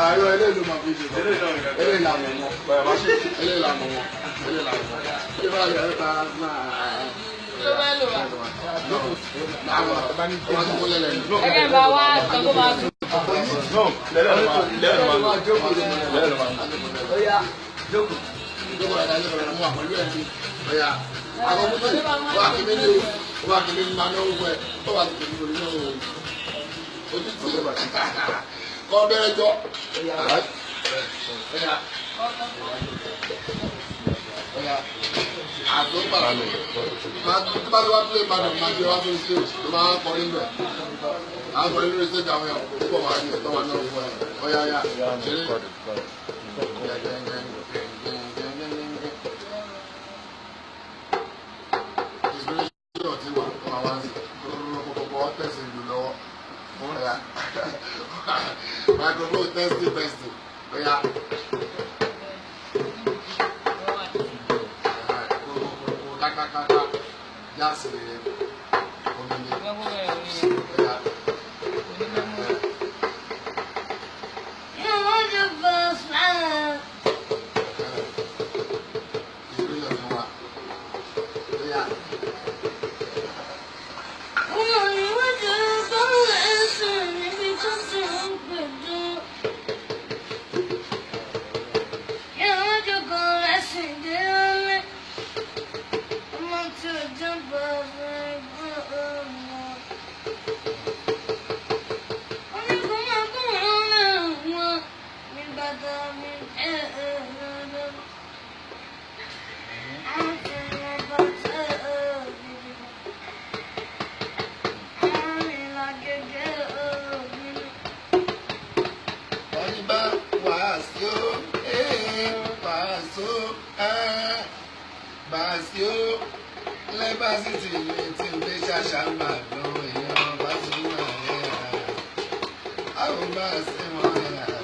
Àárọ̀ eléyìí ló máa fi ṣe. Eléyìí là mọ̀ mọ́. Eléyìí là mọ̀ mọ́. Eléyìí là mọ̀ mọ́. Ṣé bá yẹ ká máa. Ẹgbẹ́ bá wá nǹkan tó máa tún. Microphone testing, testing. Oya. Kakakaka. Jásì omi ni. Oya. Ìgbéyàwó ni wa. Oya. Ọyìnbá wàásù wàásù wàásù lẹ́bàásì tì mí tí ń gbé ṣàṣà ń bà dán èèyàn bá ti wà ẹ̀ àwọn bá ṣe wọ́n ẹ̀.